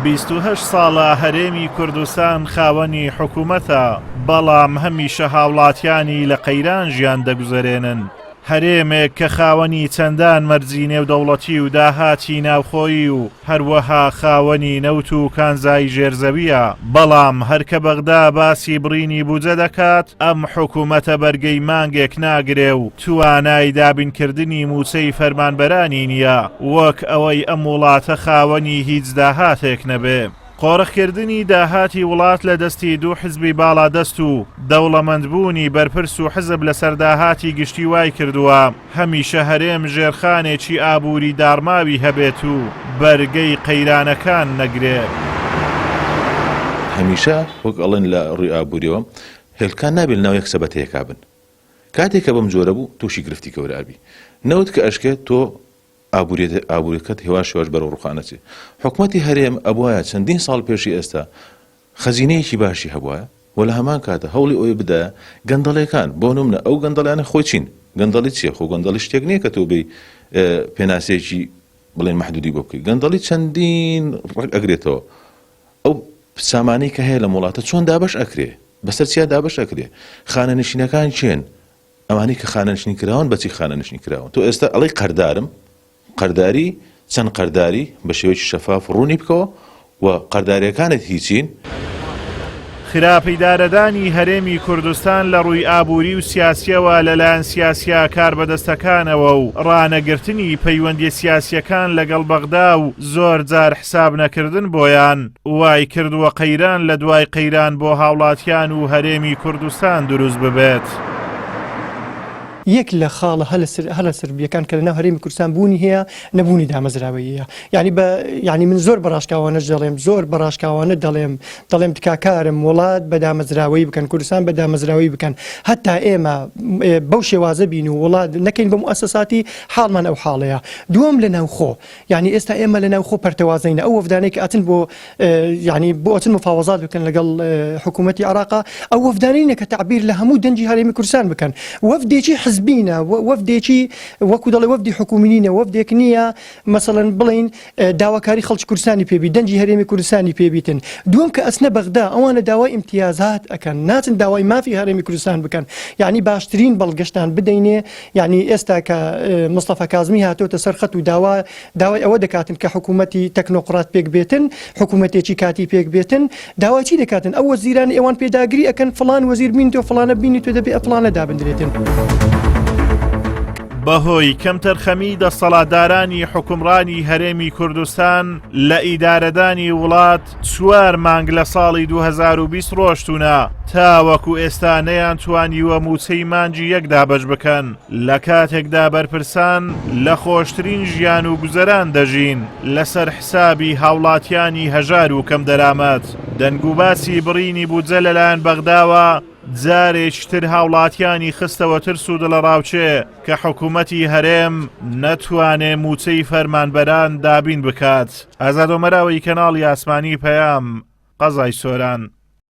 28 ساڵە هەرێمی کوردستان خاوەنی حکوومەتە، بەڵام هەمیشە هاوڵاتیانی لە قەیران ژیان دەگوزەرێنن. هەرێمێک کە خاوەنی چەندان مەرجی نێودەوڵەتی و داهاتی ناوخۆیی و هەروەها خاوەنی نەوت و کانزای ژێرزەوییە، بەڵام هەر کە بەغدا باسی بڕینی بودجە دەکات، ئەم حکومەتە بەرگەی مانگێک ناگرێ و توانای دابینکردنی مووچەی فەرمانبەرانی نییە، وەک ئەوەی ئەم وڵاتە خاوەنی هیچ داهاتێک نەبێ. قۆرخکردنی داهاتی وڵات لە دەستی دوو حزبی باڵادەست و دەوڵەمەندبوونی بەرپرس و حزب لەسەر داهاتی گشتی وایکردووە هەمیشە هەرێم ژێرخانێکی ئابووری داڕماوی هەبێت و بەرگەی قەیرانەکان نەگرێ. هەمیشە وەک ئەڵێن لە ڕووی ئابووریەوە هێلکان نابێ لەناو یەک سەبەتەیەکا بن. کاتێک کە بەم جۆرە بوو تووشی گرفتی گەورە ئەبی. نەوت کە ئەشکێت تۆ ئابووریەکەت هێواش هێواش بەرەو ڕووخان ئەچێ. حکومەتی هەرێم ئەبوایە چەندین ساڵ پێشی ئێستا خەزینەیەکی باشی هەبوایە و لە هەمان کاتە هەوڵی ئەوەی بدایە گەندەڵیەکان بۆ نمونە ئەو گەندەڵیانە خۆی چین؟ گەندەڵی چیە؟ خۆ گەندەڵی شتێک نییە کە تۆ بێی پێناسەیەکی بڵێن مەحدودی بۆ بکەی. گەندەڵی چەندین ڕەگ ئەگرێتەوە. ئەو سامانەی کە هەیە لەم وڵاتە چۆن دابەش ئەکرێ؟ بەسەر چیا دابەش ئەکرێ؟ خانەنشینەکان کێن؟ ئەوانەی کە خانەنشین کراون بەچی خانەنشین کراون؟ تۆ ئێستا ئەڵێی قەردارم، قەرداری چەند قەرداری بە شێوەیەکی شەفاف ڕوونی بکەوە و قەرداریەکانت هی چین؟ خراپ ئیدارەدانی هەرێمی کوردستان لە ڕووی ئابووری و سیاسیەوە لەلایەن سیاسیە کاربەدەستەکانەوە و ڕانەگرتنی پەیوەندیە سیاسیەکان لەگەڵ بەغدا و زۆر جار حساب نەکردن بۆیان وای کردووە قەیران لە دوای قەیران بۆ هاوڵاتیان و هەرێمی کوردستان دروست ببێت. یەک لە خاڵە هەرە سلبیەکان کە لەناو هەرێمی کوردستان بوونی هەیە نەبوونی دامەزراوەییە یعنی بە یعنی من زۆر بەڕاشکاوانەش دەڵێم زۆر بەڕاشکاوانە دەڵێم دەڵێم تکاکارم وڵات بە دامەزراوەیی بکەن کوردستان بە دامەزراوەیی بکەن هەتا ئێمە بەو شێوازە بین و وڵات نەکەین بە موئەسەساتی حاڵمان ئەو حاڵەیە دووەم لە ناوخۆ یانی ئێستا ئێمە لە ناوخۆ پەرتەوازەینە ئەو وەفدانەی کە ئەچن بۆ یانی بۆ ئەچن مفاوەزات بکەن لەگەڵ حکوومەتی عێراقا ئەو وەفدانەینە کە تەعبیر لە هەموو دەنگی هەرێمی کوردستان بکەن وەفدێکی حزبینە وەفدێکی وەکو دەڵێ وەفدی حکوومی نینە وەفدێک نییە مەسەڵەن بڵین داواکاری خەڵکی کوردستانی پێبی دەنگی هەرێمی کوردستانی پێبیتن دووەم کە ئەچنە بەغدا ئەوانە داوای ئیمتیازات ئەکەن ناچن داوای مافی هەرێمی کوردستان بکەن یعنی باشترین بەڵگەشتان بدەینێ یانی ئێستا کە مستەفا کازمی هاتۆتە سەر خەت و داوا داوای ئەوە دەکاتن کە حکوومەتی تەکنۆقرات پێک بێتن، حکوومەتێکی کاتی پێک بێتن، داوای چی دەکاتن؟ ئەو وەزیرانە ئێوان پێداگری ئەکەن فڵان وەزیر بینیتۆ فڵانە بینیتۆ دەبێ ئە فڵانە دابندرێتن. بەهۆی کەمتەرخەمی دەسەڵاتدارانی حوکمڕانی هەرێمی کوردستان لە ئیدارەدانی وڵات، چوار مانگ لە ساڵی 2020 ڕۆشتوونە تاوەکو ئێستا نەیانتوانیوە مووچەی مانگی یەک دابەش بکەن لە کاتێکدا بەرپرسان لە خۆشترین ژیان و گوزەران دەژین لەسەر حسابی هاوڵاتیانی هەژار و کەمدەرامەت دەنگوباسی بڕینی بودجە لەلایەن بەغداوە جارێکی تر هاوڵاتیانی خستەوە ترس و دڵەڕاوکێ کە حکوومەتی هەرێم نەتوانێ مووچەی فەرمانبەران دابین بکات. ئازاد ئۆمەراوی کەناڵی ئاسمانی پەیام، قەزای سۆران.